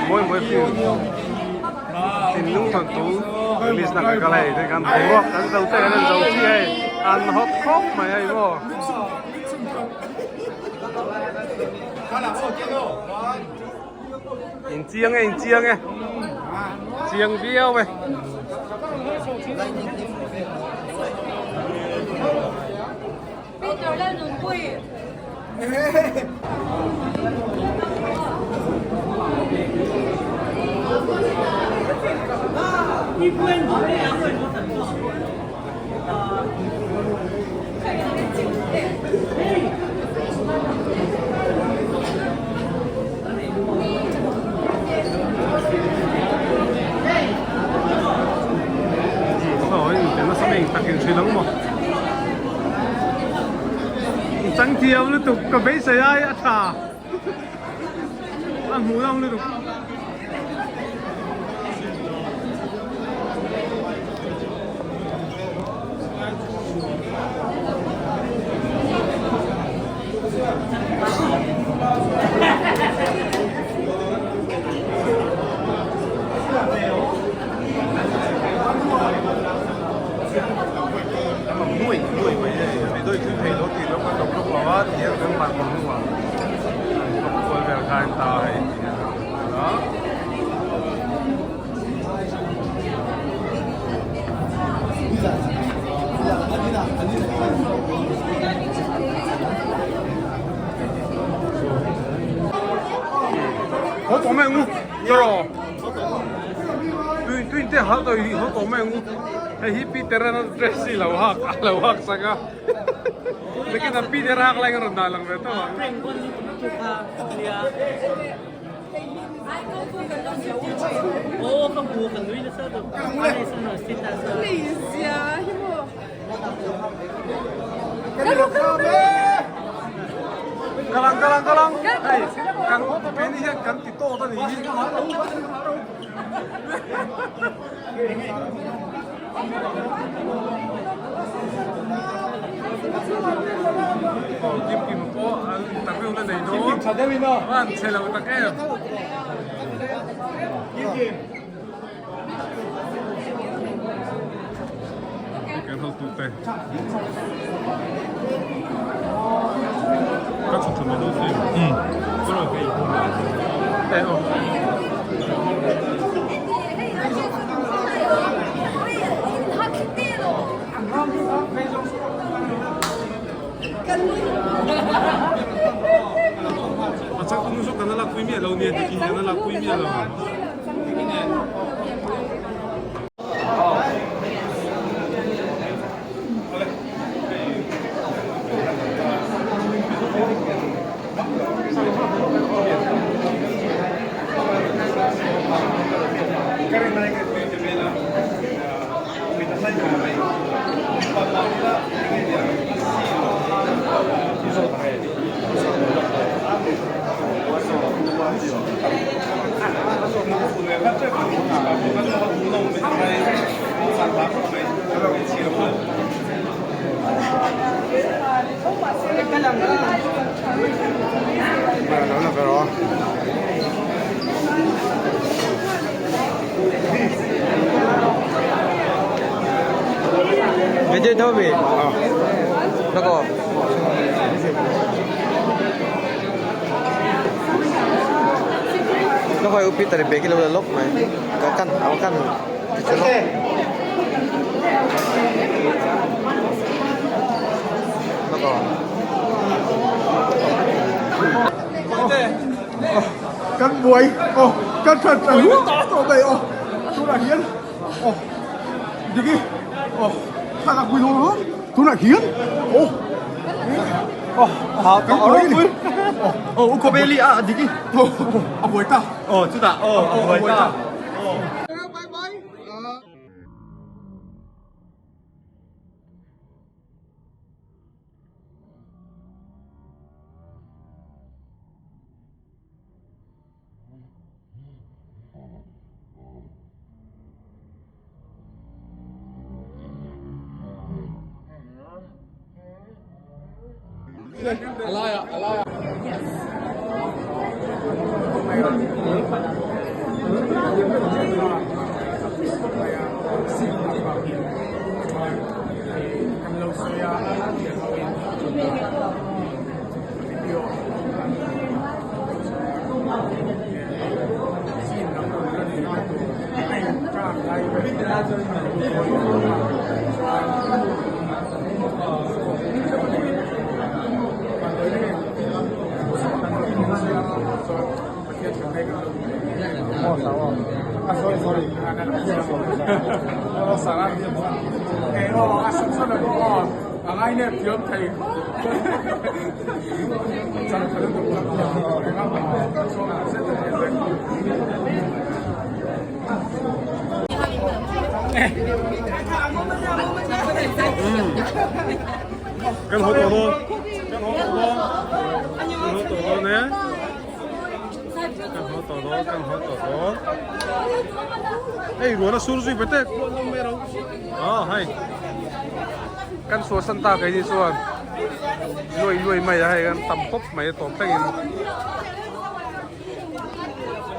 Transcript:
Mawi mawi film thinlung thawnthu release na kan kal hei te kan boruak kan zo te kan en zo chi hei an hot khawp mai hei maw. In chiang e in chiang e chiang viau e. Changthiam lutuk ka beisei ai a tha a hmuh nawm lutuk. 好講咩烏？對對對，即係考對好講咩烏？係呢 Peter 那 dress 留黑留黑色啊！你見到 Peter 黑嚟個輪大龍嘅都話。Kalang kalang kalang hei kan keini hian kan ti tawt a nih hi. Aw kim kim pawh an interview na nei dawn a an chhe lo tak em. Kan hotu te. Ka chhut thum lo film. Um. Eh oh. A chak tu nu chu kan la pui miah lo nia dikin kan la pui miah lo. Vijay Dhobi. Nako. Nó coi upi tadi beki lo lok mai. Kan aw kan. Nako. Kan buai aw kan that ta hlur tawh mai aw tunah hian aw diki aw thlalak pui dawn a tunah hian aw aw kan buai a ni aw u khawbeli a diki aw a buai ta aw chutah aw a buai ta. Kan haw tawh dawn. Kan haw tawh dawn. Kan haw tawh dawn e. Kan haw tawh dawn, kan haw tawh dawn. Hei ruan a sur zui pe tek pawh an awm mai ro. Aw hei. Kan suasan ta kei ni chuan luai luai mai a hei kan tam khawp mai a tawp thlengin.